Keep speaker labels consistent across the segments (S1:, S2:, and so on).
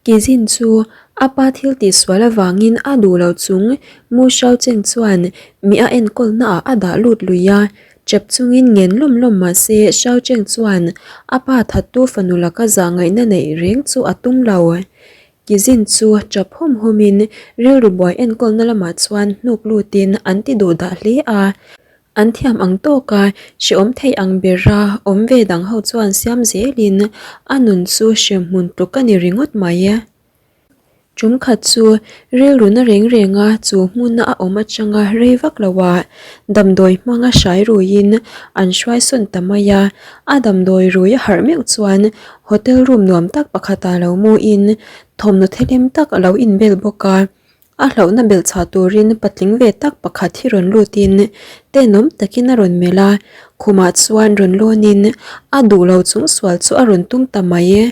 S1: Kizin chu a pa thil tihsual avangin a duh lo chung Mu Xiaocheng chuan mi a enkawlnaah a dah lut lui a, chep chungin ngen lawm lawm mah se Xiaocheng chuan a pa thattu fanu laka zah ngaihna neih reng chu a tum lo. Kizin chu chap hawm hawmin rilru buai enkawlna lamah chuan hnuk lutin an ti duh dah hle a. An thiam ang tawka hrehawm thei ang bera awm ve dang ho chuan siam zelin a nun chu hremhmun tluk a ni ringawt mai. Tum khat chu rilru na reng renga chu hmuna a awm atanga rei vak loah damdawi hmanga hrai ruiin an hruai sawn ta mai a, a damdawi rui a harh meuh chuan hotel room nuam tak pakhatah lo muin thawmhnaw thelem tak a lo inbel bawk a. A hlauhna belh chhuah turin patling ve tak pakhat hi rawn lutin tenawm takin a rawn melh a, khumah chuan rawn lawnin a duh lo chung sual chu a rawn tum ta mai e.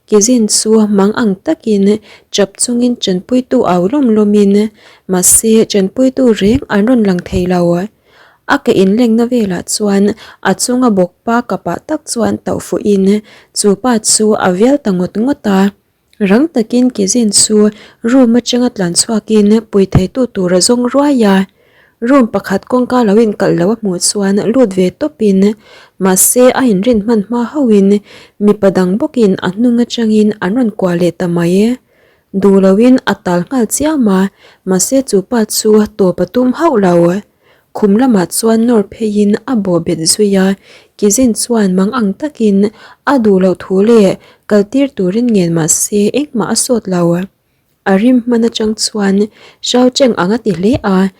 S1: Kizin chu mang ang takin chap chungin chanpuitu au lawm lawmin mahse chanpuitu reng an rawn lang thei lo. A ke inlengna velah chuan a chunga bawkpa kapah tak chuan tauh fuhin chu pa chu a vial ta ngawt ngawt a. Rang takin Kizin chu room atanga tlan chhuakin pui theitu tur a zawng ruai a, room pakhat kawngka lo inkalh lo a hmuh chuan lut ve tawpin mahse a inrin hman hma hauhin mipa dang bawkin a hnung atangin an rawn kuah leh ta mai. Duh loin a tal nghal chiam a, mahse chu pa chu tawp a tum hauh lo. Khum lamah chuan nawr pheiin a bawh bet zui a, Kizin chuan mang ang takin a duh loh thu leh kal tir turin ngen mah se engmah a sawt lo. A rim hman atang chuan Xiao Cheng ang a ti hle a,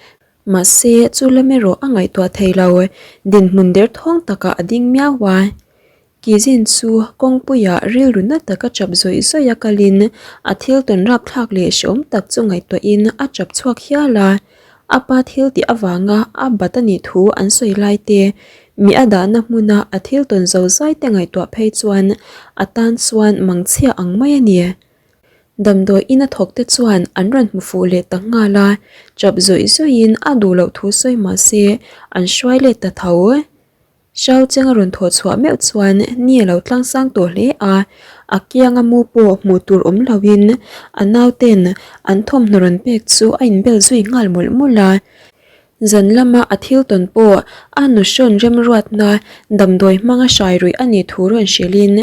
S1: mahse chu lam erawh a ngaihtuah thei lo, dinhmun derthawng takah a ding miau a. Kizin chu kawngpuiah rilru na taka chap zawih zawih a kalin a thil tawn rapthlak leh hrehawm tak chu ngaihtuahin a chap chhuak hial a. A pa thil tih avanga a bat a nih thu an sawi lai te, mi a dahna hmuna a thil tawn zo zai te ngaihtuah phei chuan a tan chuan mangchhia ang mai a ni. Damdawi ina thawk te chuan an rawn hmu fuh leh ta nghal a, chap zawih zawihin a duh loh thu sawi mah se an hruai let ta tho. Xiao Cheng a rawn thawh chhuah meuh chuan ni a lo tlang sang tawh hle a, a kianga mu pawh hmuh tur awm loin a nauten an thawmhnaw rawn pek chu a inbel zui nghal mawlh mawlh a. Zan lama a thil tawn pawh a nuhrawn remruatna damdawi hmanga hrai ruih a nih thu rawn hrilhin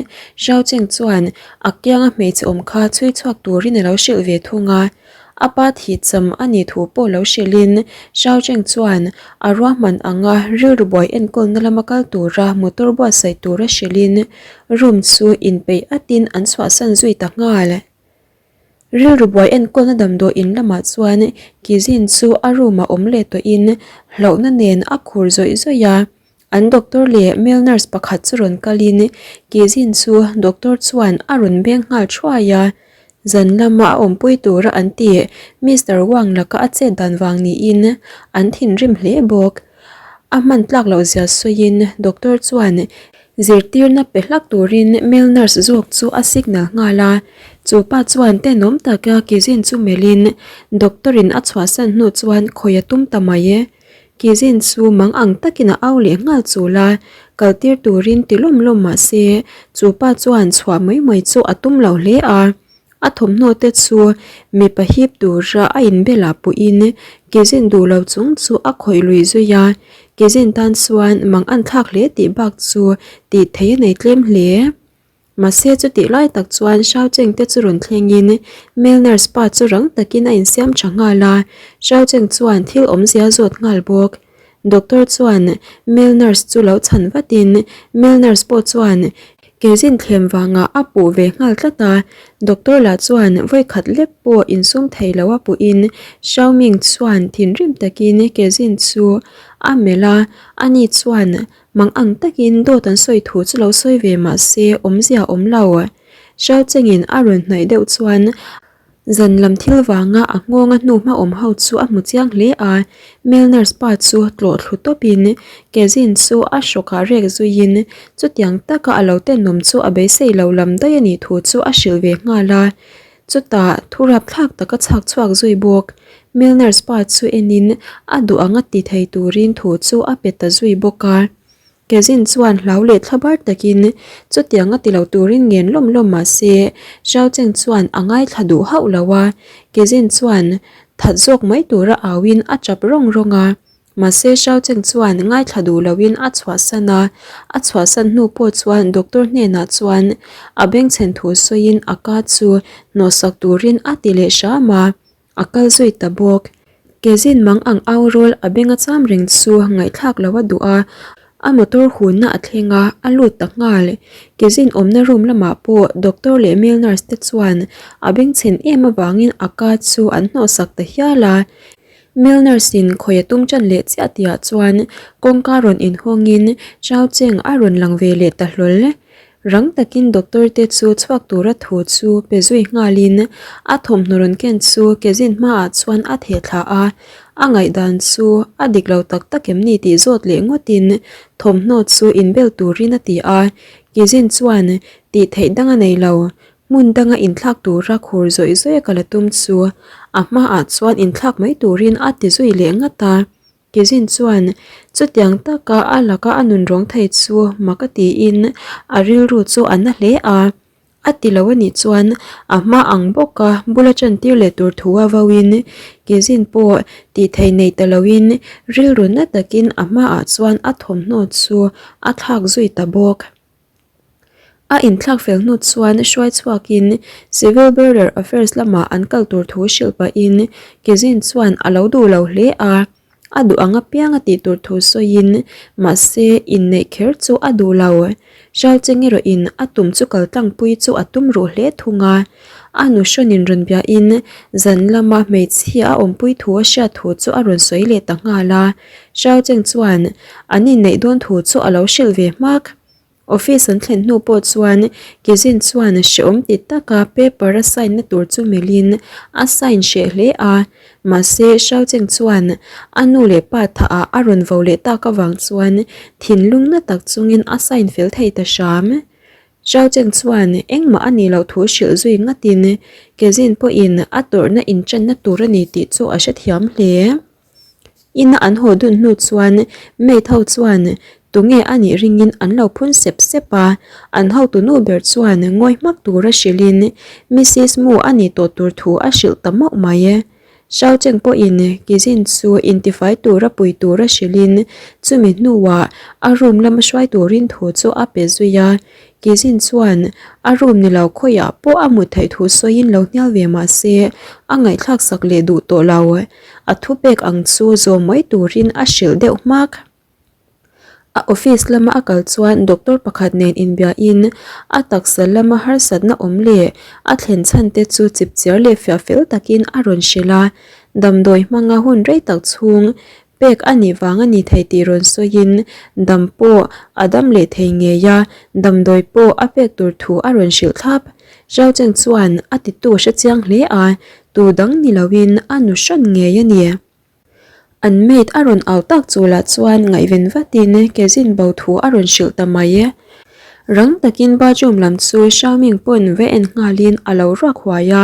S1: Xiao Cheng chuan a kianga hmeichhe awm kha chhui chhuak turin a lo hrilh ve thung a. A pa thih cham a nih thu pawh lo hrilhin Xiao Cheng chuan a ruahman anga rilru buai enkawlna lama kal tura motor buatsaih tura hrilhin room chu inpeih atin an chhuahsan zui ta nghal. Rilru buai enkawlna damdawi in lamah chuan Kizin chu a room ah awm leh tawhin hlauhna nen a khur zawih zawih a. An doctor leh male nurse pakhat chu rawn kalin Kizin chu doctor chuan a rawn beng nghal thuai a, zan lama a awmpui tura an tih Mister Wang laka a chet dan vang niin an thinrim hle bawk. A hman tlak loh zia sawiin doctor chuan zirtirna pe hlak turin male nurse zawk chu a signal nghal a, chu pa chuan tenawm taka Kizin chu melhin doctor in a chhuahsan hnu chuan khawi a tum ta mai. Kizin chu mang ang takin a au leh nghal chul a, kal tir turin ti lawm lawm mah se chu pa chuan chhuah mai mai chu a tum lo hle a. A thawmhnaw te chu mipa hip tura a inbelah puhin Kizin duh lo chung chu a khawih lui zui a, Kizin tan chuan mang an thlak hle tih bak chu tih theih a nei tlem hle. Mahse chutih lai tak chuan Xiao Cheng te chu rawn thlengin male nurse pa chu rang takin a insiam tha nghal a, Xiao Cheng chuan thil awmzia zawt nghal bawk. Doctor chuan male nurse chu lo chhan vatin male nurse pawh chuan kezin thlem vangah a puh ve nghal tlat a, doctor lah chuan vawikhat lek pawh insum thei lo a puhin Xiao Ming chuan thinrim takin kezin chu a melh a, ani chuan Mang ang takin dawt an sawi thu chu lo sawi ve mah se awmzia a awm lo. Xiao Chengin a rawn hnaih deuh chuan zan lam thil vanga a nghawnga hnu hma awm ho chu a hmu chiang hle a, male nurse pa chu tlawh thlu tawpin Kezin chu a hrawkah rek zuiin chutiang taka a lo tenawm chu a beisei lo lam daih a nih thu chu a hrilh ve nghal a. Chutah thu rapthlak taka chhak chhuak zui bawk. Male nurse pa chu enin a duh anga ti thei turin thu chu a pe ta zui bawk a. Kezin chuan hlau leh thlabar takin chutiang a ti lo turin ngen lawm lawm mah se Xiao Cheng chuan a ngaithla duh hauh lo a, Kezin chuan that zawk mai tura auin a tap rawng rawng a. Mahse Xiao Cheng chuan ngaithla duh loin a chhuahsan a, a chhuahsan hnu pawh chuan doctor hnenah chuan a bengchhen thu sawiin a ka chu hnawhsak turin a ti leh hram a. A kal zui ta bawk. Kezin mang ang au rawl a beng a cham reng chu ngaihthlak lo a duh a, a motor hunna a thleng a, a lut ta nghal. Kezin awmna room lamah pawh doctor leh male nurse te chuan a bengchhen em avangin a ka chu an hnawhsak ta hial a. Male nurse in khawi a tum tan leh chiah tihah chuan kawngka rawn inhawngin Chau Cheng a rawn lang ve leh ta hlawl. Rang takin doctor te chu chhuak tura thu chu pe zui nghalin a thawmhnaw rawn ken chu kezin hmaah chuan a theh thla a, a ngaihdan chu a dik lo tak tak em ni tih zawt leh ngawtin thawmhnaw chu inbel turin a ti a, kezin chuan tih theih dang a nei lo, hmun danga inthlak tura khur zawih zawih a kal a tum chu a hmaah chuan inthlak mai turin a ti zui leh ngat a. Kezin chuan chutiang taka a laka a nun rawng thei chu mak a tiin a rilru chu a na hle a. A ti lo a nih chuan a hma ang bawka bula chantir leh tur thu a vauin Kezin pawh tih thei nei ta loin rilru na takin a hmaah chuan a thawmhnaw chu a thlak zui ta bawk. A inthlak fel hnu chuan hruai chhuakin Civil Border Affairs lamah an kal tur thu hrilh pahin Kezin chuan a lo duh lo hle a, a duh ang apiang a tih tur thu sawiin mahse inneih kher chu a duh lo. Hrialcheng erawhin a tum chu kal tlangpui chu a tum ruh hle thung a, a nu hrawnin rawn biahin zan lama hmeichhia a awmpui thu a hriat thu chu a rawn sawi leh ta nghal a, Hrialcheng chuan an inneih dawn thu chu a lo hrilh ve hmak. Office an thlen hnu pawh chuan Kizin chuan hrehawm ti taka paper a sign na tur chu melhin a sign hreh hle a, mahse Xiaocheng chuan a nu leh pa thah ah a rawn vo leh tak avang chuan thinlung na tak chungin a sign fel thei ta hram. Xiaocheng chuan engmah a nih loh thu hrilh zui ngatin Kizin pawhin a tawrhna inṭanna tur a ni tih chu a hrethiam hle. Ina an haw dun hnu chuan maid ho chuan tunge a nih ringin an lo phun sep sep a, an hotu nu ber chuan ngawi hmak tura hrilhin Missis Mu a nih tawh tur thu a hrilh ta mauh mai. Xiao Cheng pawhin Kizin chu intifai tura pui tura hrilhin chumi hnuah a room lama hruai turin thu chu a pe zui a, Kizin chuan a room ni lo khawiah pawh a mut theih thu sawiin lo hnial ve mah se a ngaihthlak sak leh duh tawh lo. A thupek ang chu zawm mai turin a hrilh deuh hmak. A office lama a kal chuan doctor pakhat nen inbiain a taksa lama harsatna awm leh a thlen chhan te chu chipchiar leh fiah fel takin a rawn hrilh a. Damdawi hmanga hun rei tak chhung pek a nih vang a ni thei tih rawn sawiin dam pawh a dam leh thei ngei a, damdawi pawh a pek tur thu a rawn hrilh thlap. Zhao Cheng chuan a titu a hrechiang hle a, Tu dang ni loin a nu hran ngei a ni. An maid a rawn au tak chu lah chuan ngaihven vatin kezin bo thu a rawn hrilh ta mai e. Rang takin bathroom lam chu Xiaoming pawn va en nghalin a lo ruak huai a,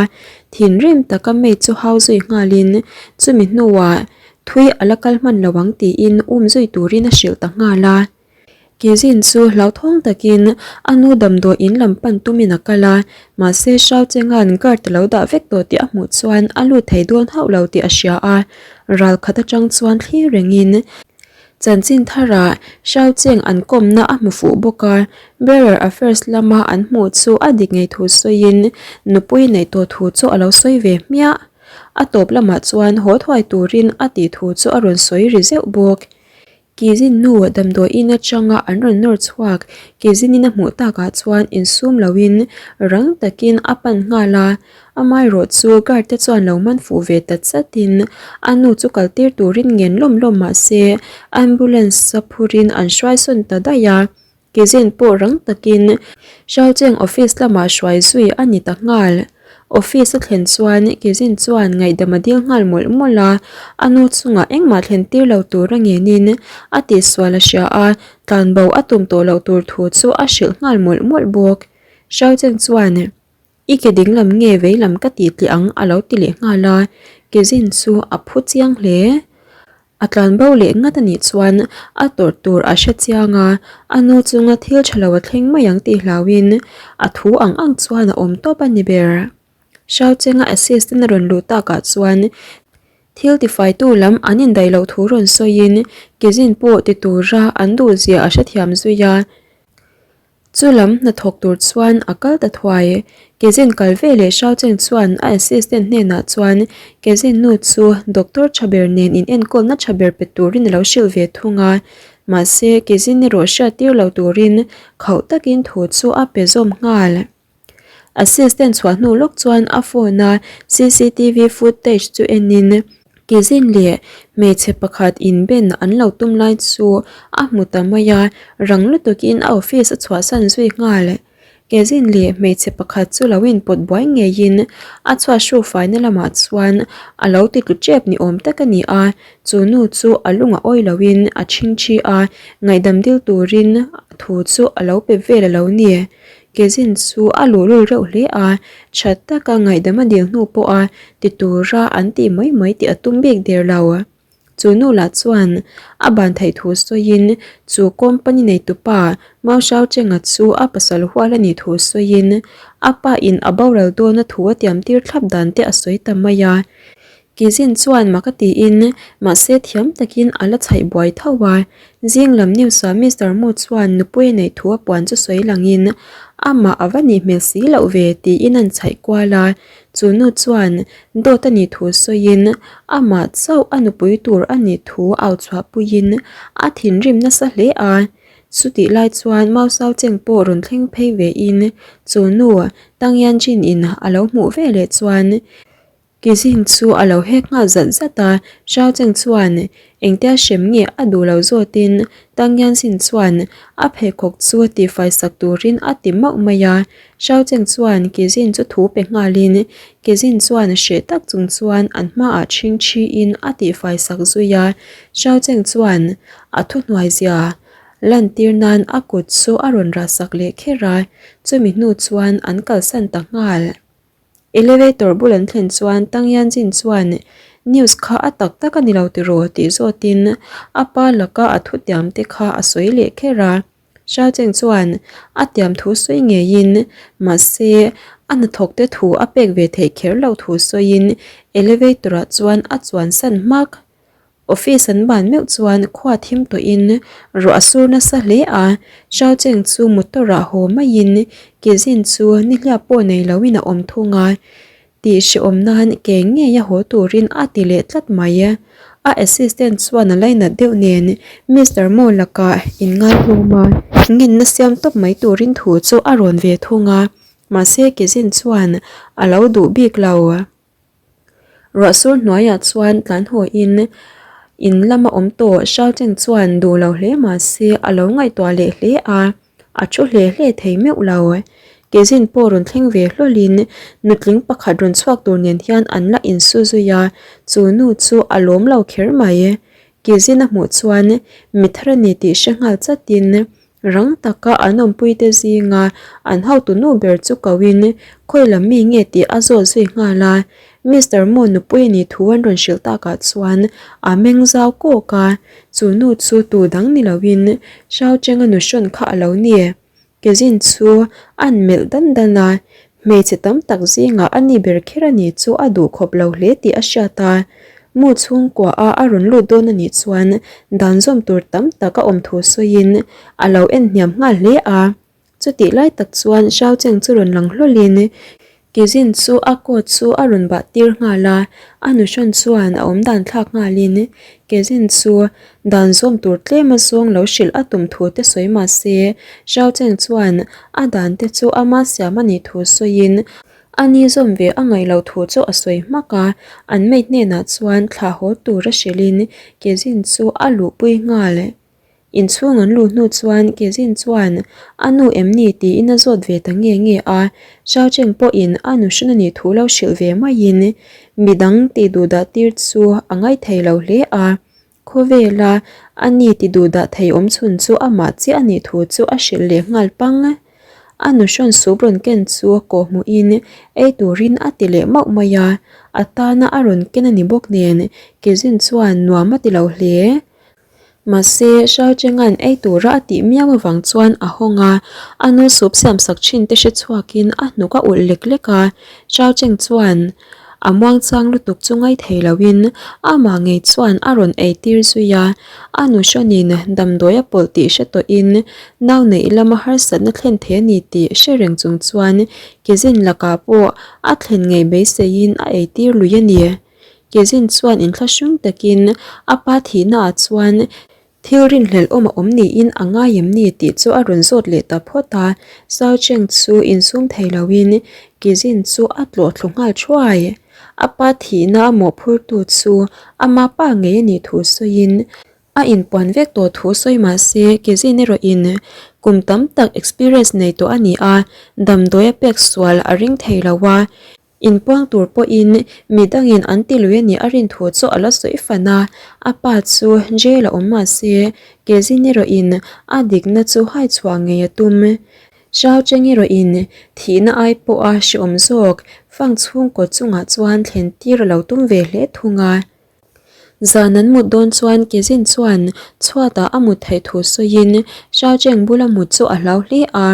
S1: thinrim taka maid chu hau zui nghalin chumi hnuah thui a la kal hman lo ang tiin um zui turin a hrilh ta nghal a. Kizin chu hlauthawng takin a nu damdawi in lam pan tumin a kal a, mahse Xiao Chenga'n guard a lo dah vek tawh tih a hmuh chuan a lut thei dawn hauh lo tih a hria a, ral khat atang chuan thlir rengin chanchin tharah Xiao Cheng an kawmna a hmu fuh bawk a, Bearer Affairs lama an hmuh chu a dik ngei thu sawiin nupui neih tawh thu chu a lo sawi ve hmiah. A tawp lamah chuan haw thuai turin a tih thu chu a rawn sawi ri zeuh bawk. Kizin nu damdawi in atanga an rawn nawr chhuak Kizin in a hmuh takah chuan insum loin rang takin a pan nghal a, amaherawh chu guard te chuan lo man fuh ve ta chatin a nu chu kal tir turin ngen lawm lawm mah se ambulance a phurin an hruai sawn ta daih a. Kizin pawh rang takin Xiaocheng office lamah hruai zui a ni ta nghal. Office a thlen chuan Kizin chuan ngaihdam a dil nghal mawlh mawlh a, a nu chungah engmah thlen tir lo tur a ngenin a tihsual a hria a, tlanbo a tum tawh loh tur thu chu a hrilh nghal mawlh mawlh bawk. Xiaocheng chuan. I ke dinglam nge veilam ka tih tliah ang a lo ti leh nghal a, Kezin chu a phu chiang hle. A tlan bo leh ngat a nih chuan a tawrh tur a hre chiang a, a nu chunga thil tha lo a thleng mai ang tih hlauhin a thu ang ang chuan a awm tawp a ni ber. Hriauchenga assistant a rawn luh takah chuan thil tifaitu lam an indaih loh thu rawn sawiin Kezin pawh ti tura an duhzia a hrethiam zui a. Chu lam hnathawk tur chuan a kal ta thuai. Kezin kal ve leh Hriaucheng chuan a assistant hnenah chuan Kezin nu chu doctor tha ber nen in enkawlna tha ber pe turin a lo hrilh ve thung a. Mahse, Kezin erawh hriattir lo turin khauh takin thu chu a pe zawm nghal. Assistant chhuah hnu lawk chuan a phone a cctv footage chu enin Kizin leh hmeichhe pakhat inben an lo tum lai chu a hmu ta mai a, rang lutukin a office a chhuahsan zui nghal. Kezin leh hmeichhe pakhat chu lo inpawt buai ngeiin a chhuat hrufaina lamah chuan a lo ti tlu tep ni awm tak a ni a, chu nu chu a lung a awi loin a chhingchhi a, ngaihdam dil turin thu chu a lo pe vel a lo ni. Kezin chu a luhlul reuh hle a, that taka ngaihdam a dil hnu pawha ti tura an tih mai mai tih a tum bik der lo. Chu nu lah chuan a ban theih thu sawiin chu company neitupa Mau Hriau Chenga chu a pasal hual a nih thu sawiin a pa in a boral dawna thu a tiam tir thlap dan te a sawi ta mai a. Kizin chuan mak a tiin mahse thiam takin a la chhaih buai tho a. Zing lam news ah Mister Mu chuan nupui a neih thu a puan chu sawi langin amah a va nih hmel si loh ve tiin an chhaih kual a. Chu nu chuan dawt a nih thu sawiin amah chauh a nupui tur a nih thu au chhuah puiin a thinrim nasa hle a. Chutih lai chuan Mau Sau Cheng pawh rawn thleng phei vein chu nu Tang Yan Jin in a lo hmuh veleh chuan Kizing chu a lo hek nghal zat zat a, Xiao Cheng chuan engtia hrem nge a duh lo zawtin Tang Yanxin chuan a pheikhawk chu tifai sak turin a ti mauh mai a. Xiao Cheng chuan Kizin chu thu pe nghalin Kizin chuan hreh tak chung chuan an hmaah chhing thiin a tifai sak zui a. Xiao Cheng chuan a thuhnuai zia lantir nan a kut chu a rawn rah sak leh kher a, chumi hnu chuan an kalsan ta nghal. Elevator bul an thlen chuan Tang Yanjin chuan news kha a tak tak a ni lo tiraw tih zawtin a pa laka a thutiam te kha a sawi leh kher a. Xiao Cheng chuan a tiam thu sawi ngeiin mahse a hnathawk te thu a pek ve theih kher loh thu sawiin elevator ah chuan a chuan san hmak. Office an ban meuh chuan khua thim tawhin ruah a sur nasa hle a, Xiao Cheng chu motor ah haw maiin Kezin chu nihliap pawh nei loin a awm thung a, tih hrehawm nan ke ngei a haw turin a ti leh tlat mai. A assistant chuan a lainat deuh nen Mister Mo lakah inngaihawm a, ngenna siam tawp mai turin thu chu a rawn ve thung a, mahse Kezin chuan a lo duh bik lo. Ruahsur hnuaiah chuan tlan hawiin in lama awm tawh Xiaocheng chuan duh lo hle mah se a lo ngaihtuah leh hle a, a thu hle hle thei meuh lo. Kezin pawh rawn thleng ve hlawlin nutling pakhat rawn chhuak tur nen hian an la insu zui a, chu nu chu a lawm lo kher mai. Kezin a hmuh chuan mi thar a ni tih hre nghal chatin Rang taka an awmpuite zinga an hotu nu ber chu koin khawi lam mi nge tih a zawt zui nghal a. Mister Moon nupui a nih thu an rawn hrilh takah chuan a meng zau kawk a, chu nu chu tu dang ni loin Xiao Cheng-a nu hrawn kha a lo ni. Kezin chu an melh dan dan a, Hmeichhe tam tak zingah a ni ber kher a ni chu a duh khawp lo hle tih a hriat a. Mu chhungkua a a rawn lut dawn a nih chuan dan zawm tur tam tak a awm thu sawiin a lo en hniam nghal hle a. Chutih lai tak chuan Xiao Cheng chu rawn lang hlawlin Kizin chu a coat chu a rawn bah tir nghal a, a nuhrawn chuan a awmdan thlak nghalin Kezin chu dan zawm tur tlem a zawng lo hrilh a tum thu te sawi mah se, Xiao Cheng chuan a dan te chu ama siam a nih thu sawiin a ni zawm ve a ngaih loh thu chu a sawi hmak a, an maid hnenah chuan thla haw tur a hrilhin Kezin chu a luhpui nghal. Inchhung an luh hnu chuan Kezin chuan a nu em ni tiin a zawt ve ta nge nge a, Xiao Cheng pawhin a nu hran a nih thu lo hrilh ve maiin midang tih duh dah tir chu a ngaithei lo hle a, khawvela a ni ti duh dah thei awm chhun chu amah chiah a nih thu chu a hrilh leh nghal pang. A nuhrawn sup rawn ken chu kawh hmuhin ei turin a ti leh mauh mai a, a tana a rawn ken a ni bawk nen Kezin chuan nuam a ti lo hle. Mahse, Shao Cheng-a'n ei tura a tih miau avang chuan a hawng a, a nu sup siam sak thin te hre chhuakin a hnuk a ulh lek lek a. Shao Cheng chuan a muangchang lutuk chu ngaithei loin amah ngei chuan a rawn ei tir zui a, a nu hrawnin damdawi a pawlh tih hre tawhin nau neih lama harsatna thlen thei a ni tih hre reng chung chuan Kezin lakah pawh a thlen ngei beiseiin a ei tir lui a ni. Kezin chuan inthlahrung takin a pa thihnaah chuan thil rinhlelh awm a awm niin a ngai em ni tih chu a rawn zawt leh ta phawt a, Sao Cheng chu insum thei loin Kezin chu a tlawh thlu nghal thuai. A pa thihna a mawhphurtu chu ama pa ngei a nih thu sawiin A inpuan vek tawh thu sawi mah se Kezin erawhin kum tam tak experience nei tawh a ni a, damdawi a pek sual a ring thei lo a, inpuang tur pawhin mi dangin an ti lui a nih a rin thu chu a la sawi fan a, a pa chu jail a awm mah se Kezin erawhin a dikna chu hai chhuah ngei a tum. Zhao Cheng erawhin thihna ai pawha hrehawm zawk fang chhungkaw chungah chuan thlen tir a lo tum ve hle thung a. Zan an mut dawn chuan Kezin chuan chhuatah a mut theih thu sawiin Shao Cheng bula mut chu a hlau hle a.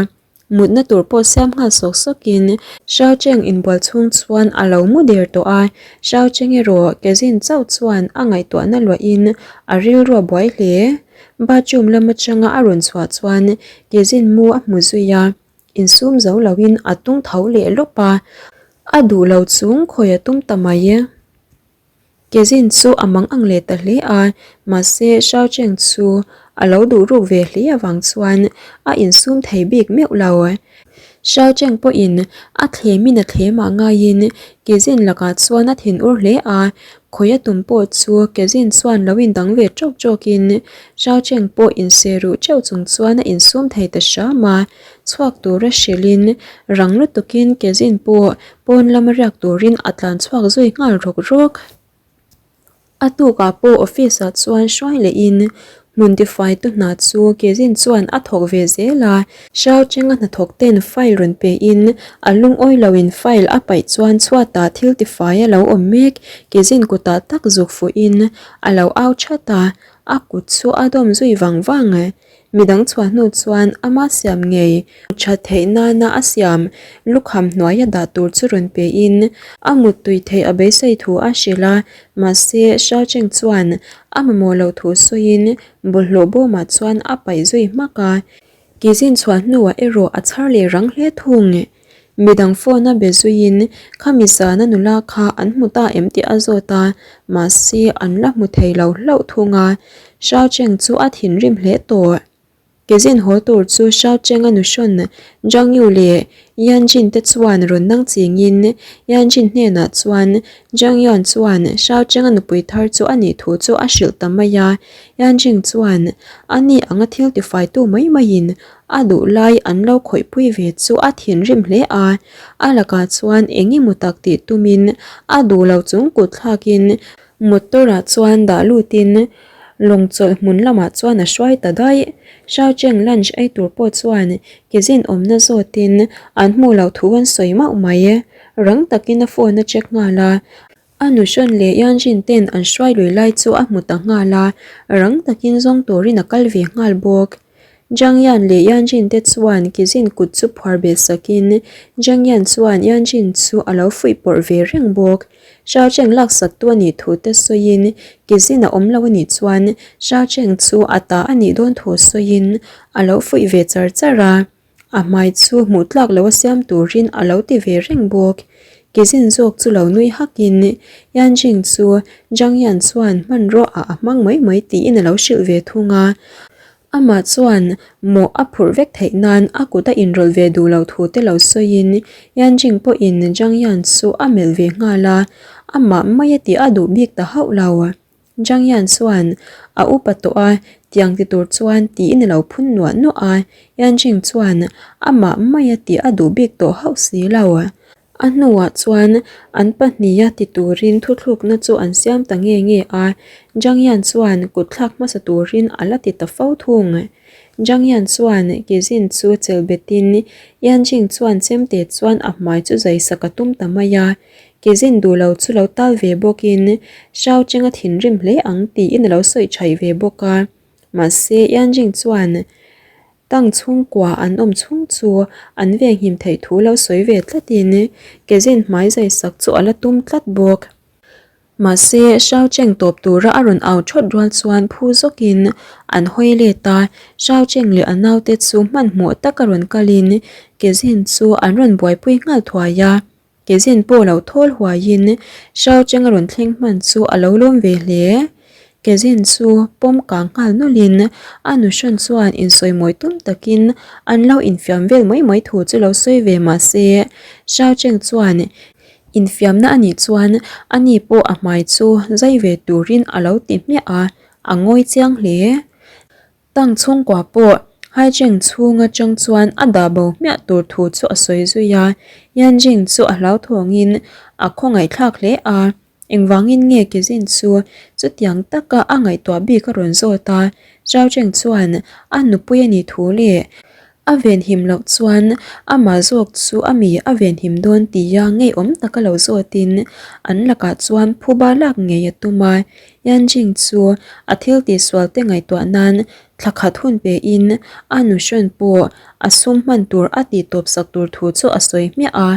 S1: Mutna tur pawh siam nghal sawk sawkin Shao Cheng inbual chhung chuan a lo mu der tawh a. Shao Cheng erawh Kezin chauh chuan a ngaihtuahna luahin a rilru a buai hle. Bathroom lam atanga a rawn chhuah chuan Kezin mu a hmu zui a. Insum zo loin a tung tho leh lawp a. A duh lo chung khawi a tum ta mai. Kezin chu a mang ang leh ta hle a, mahse Shao Cheng chu a lo duh ruk ve hle avang chuan a insum thei bik meuh lo. Shao Cheng pawhin a thlemin a thlem ah ngaiin Kezin lakah chuan a thinur hle a, khawi a tum pawh chu Kezin chuan lo indang ve tawk tawkin Shao Cheng pawh inseh ruh teuh chung chuan a insum thei ta hram a, chhuak tura hrilhin rang lutukin Kezin pawh Pawn lama riak turin a tlan chhuak zui nghal rawk rawk. A tukah pawh office ah chuan hruai lehin hmun tifaitu hna chu Kezin chuan a thawk ve zel a. Shao Cheng-a hnathawk ten file rawn pein a lungawi loin file a paih chuan chhuatah thil tifai a lo awm mek. Kezin kutah tak zuk fuhin a lo au that a, a kut chu a dawm zui vang vang. Midang chhuah hnu chuan ama siam ngei that theih nana a siam lukham hnuaia dah tur chu rawn pein a muttui theih a beisei thu a hrilh a, mahse Shao Cheng chuan a mamawh loh thu sawiin bawlhhlawh bawmah chuan a paih zui hmak a, Kizin chhuah hnuah erawh a chhar leh rang hle thung. Midang phone a be zuiin khami zana nula kha an hmu ta em tih a zawt a, mahse an la hmu thei lo hlauh thung a, Shao Cheng chu a thinrim hle tawh. Kezin haw tur chu Shao Cheng a nuhrawn Zhang Yu leh Yan Jin te chuan rawn nang chingin Yan Jin hnenah chuan Zhang Yuan chuan Shao Cheng a nupui thar chu a nih thu chu a hrilh ta mai a, Yan Jin chuan ani anga thil tifaitu mai maiin A duh lai an lo khawihpui ve chu a thinrim hle a, a lakah chuan eng emaw tak tih tumin a duh lo chung kut thlakin motor ah chuan dah lutin lawng chawlh hmun lamah chuan a hruai ta daih. Shao Cheng lunch ei tur pawh chuan Kezin awmna zawtin an hmuh loh thu an sawi mauh mai. Rang takin a phone a check nghal a, A nuhrawn leh Yanjin ten an hruai lui lai chu a hmu ta nghal a, rang takin zawng turin a kal ve nghal bawk. Zhang Yan leh Yanjin te chuan Kizin kut chu phuar beh sakin Zhang Yan chuan Yanjin chu a lo fuih pawrh ve reng bawk. Shao Cheng laksak tu a nih thu te sawiin Kizin a awm lo a nih chuan Shao Cheng chu a ta a nih dawn thu sawiin a lo fuih ve char char a. A hmai chu hmuh tlak lo a siam turin a lo ti ve reng bawk. Kizin zawk chu lo nui hakin Yanjing chu Zhang Yan chuan hmanraw ah a hmang mai mai tiin a lo hrilh ve thung a. Amah chuan mawh a phurh vek theih nan a kut a inrawlh ve duh loh thu te lo sawiin Yanjing pawhin Zhang Yan chu a melh ve nghal a, amah mai a tih a duh bik ta hauh lo. Zhang Yan chuan a upa tawh a, tiang ti tur chuan tiin a lo phun nuah nuah a, Yan Jing chuan amah maia tih a duh bik tawh hauh si lo. A hnuah chuan an pahniha ti turin thuthlukna chu an siam ta nge nge a, Zhang Yan chuan kut thlak hmasa turin a la ti ta fo thung. Zhang Yan chuan Kezin chu chelh betin Yan Jing chuan chemte chuan a hmai chu zai sak a tum ta mai a. Kezin duh lo chu lo tal ve bawkin Shao Cheng a thinrim hle ang tiin a lo sawi thaih ve bawk a. Mahse Yan Jing chuan Tang chhungkua an awm chhung chu an venghim theih thu lo sawi ve tlatin Kezin hmai zai sak chu a la tum tlat bawk. Mahse, Shao Cheng tawp tura a rawn au thawt rual chuan phu zawkin an hawi let a, Shao Cheng leh a naute chu hmanhmawh taka rawn kalin Kezin chu an rawn buaipui nghal thuai a. Kezin pawh lo thawl huaiin Shao Cheng a rawn thleng hman chu a lo lawm ve hle. Kezin chu pawm kang nghal nawlhin a nuhrawn chuan insawimawi tum takin an lo infiam vel mai mai thu chu lo sawi ve mahse, Shao Cheng chuan Infiamna a nih chuan ani pawh a hmai chu zai ve turin a lo ti hmiah a, a ngawi chiang hle. Tang chhungkua pawh Haicheng chhung atang chuan a dah bo hmiah tur thu chu a sawi zui a, Yanjing chu a hlauthawngin a khawngaihthlak hle a. Engvangin nge Kezin chu chutiang taka a ngaihtuah bik a rawn zawt a, Zhao Cheng chuan a nupui a nih thu leh a venhim loh chuan amah zawk chu a mi a venhim dawn tia ngeiawm taka lo zawtin an lakah chuan phuba lak ngei a tum a. Yan Jing chu a thil tihsual te ngaihtuah nan thla khat hun pein a nuhrawn pawh a sum hman tur a tihtawp sak tur thu chu a sawi hmiah a,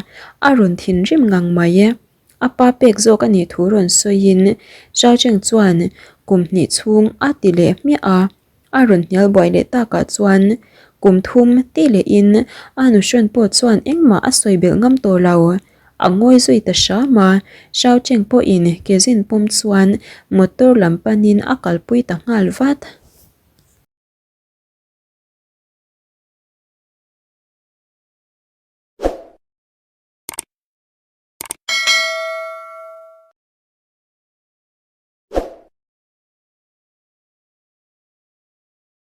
S1: a rawn thinrim ngang mai. A pa pek zawk a nih thu rawn sawiin Zhao Cheng chuan kum hnih chhung a ti leh hmiah a, a rawn hnial buai leh takah chuan kum thum ti lehin a nuhrawn pawh chuan engmah a sawi belh ngam tawh lo. A ngawi zui ta hram a, Zhao Cheng pawhin kezin pawm chuan motor lam panin a kalpui ta nghal vat.